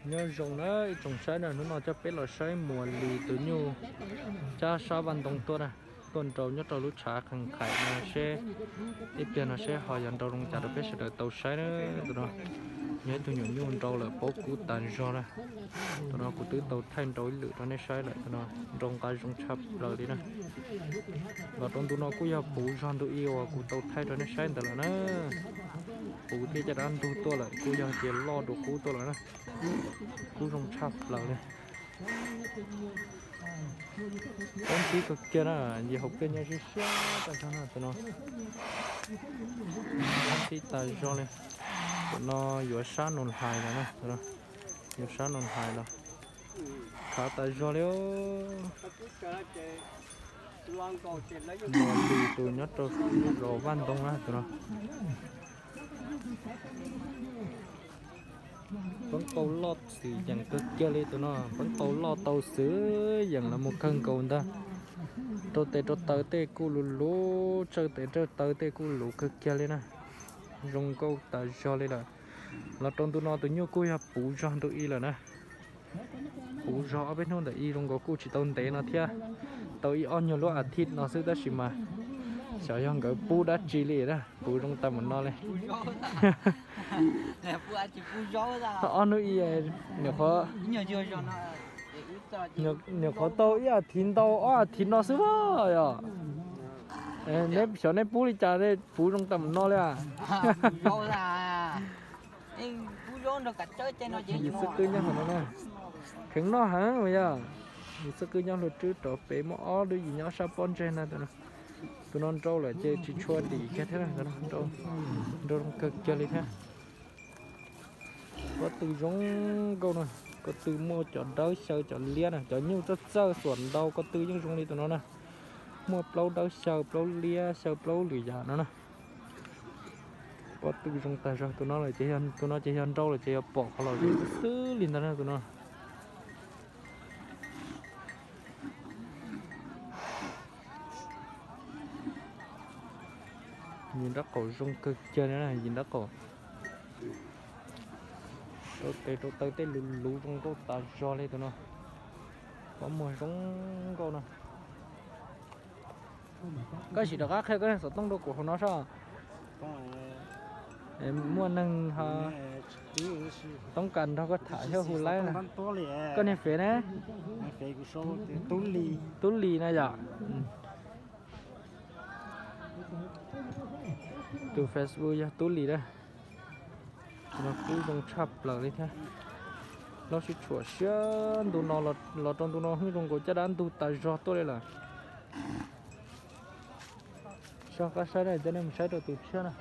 Nyob zoo na ib tsoom saib na, hnub no coj peb los saib Muas Lis tus nyuj cab sab vaj ntoo tuaj na, tuaj nrau nyob rau lub tshav qees qhaim no seb ib pliag no seb ho yog nrau zoo cas rau peb sawv daws tau saib na. Tus no yog ib tug nyuam nyuj nrau lawm paub kub tas zog na. Tus no kuv twb tau thaij nrau ib lwm rau nej saib lawm, tus no nrau nqa zoo tshaj plaws li na. Los rau ntu no kuj yog puv zog ntu i uas kuv tau thaij rau nej saib ntawd lawm na. Puv thiab caj dab ntug tuaj lawm kuj yog tias loj dua qub tuaj lawm na. Kub zoo tshaj plaws li. Poob tib kawg kiag na, nce hauv pliaj nyob siab siab tas zog na tus no. Poob tib tas zog li. Tus no yuav sab Nus Hais lawm na, yuav sab Nus Hais lawm. Khav tas zog li. Muas Lis tus nyob rau zos Vaj Ntoo na tus no. Poob tau loj xwm yeem kawg kiag li tus no, poob tau loj tau xwm yeem los mus kawg nkaus ntag. Rau tes rau taw tej kuj luv luv, tsawj tes tsawj taw tej kuj luv kawg kiag li na. Zoo nkauj tas zog li lawm. Los rau ntu no tus nyuj kuj yog puv zog ntu i lawm na. Puv zog ob peb hnub ntawm i zoo nkaus kuj tsis tau ntev no thiab, tau ib ob nyuag lub as thiv no xwb tab sis mas xyov yog nkawd pub dab tsi li na, puv zoo tas mus no li. Ob hnub i, nyuam qhuav tau ib as thiv ntau ob as thiv no xwb as yog. Neb xyov neb pub li cas puv zoo tas mus no li as. Yus xwb qwb nyob hauv no na, kheev noj heev yog. Yus xwb qwb nyob hlua tswb rov pem muaj ob lub yim nyob sab pob ntseg na. Tus no nrau lawm ces tsis tshua dim kiag thiab, nrau zoo kawg kiag li thiab. Pob tw zoo nkauj na, ko tw muaj cov dawb xyaw cov liab na, cov nyuj txawj txawj xuam ntau ko tw yeej zoo li tus no na. Muaj plaub dawb xyaw plaub liab xyaw plaub lwm yam no na. Pob tw zoo tas zog, tus no lawm ces, tus no ces yog nrau lawm ces yog pom qhov los zem xwb li ntag na tus no. Yim nrab qaum zoo kawg kiag li na, yim nrab qaum. Rau tes rau taw tej luv luv zoo nkauj tas zog li tus no. Pob muag zoo nkauj no. Koj sim rov qab qhia koj niag xov tooj rau kuv hauv no saib. Muaj neeg ho toob kas nrog koj tham thiab hu laib na. Koj niag fev ne? Tub Lis na yom. Tus Facebook yog Tub Lis na. Tus no kub zoo tshaj plaws li thiab. Lub sib tshuam siab ntu no los rau ntu no hwj zoo nkaus caj dab ntug tas zog tuaj li lawm. Soj qab saib na, coj nej mus saib rau tus tshiab na.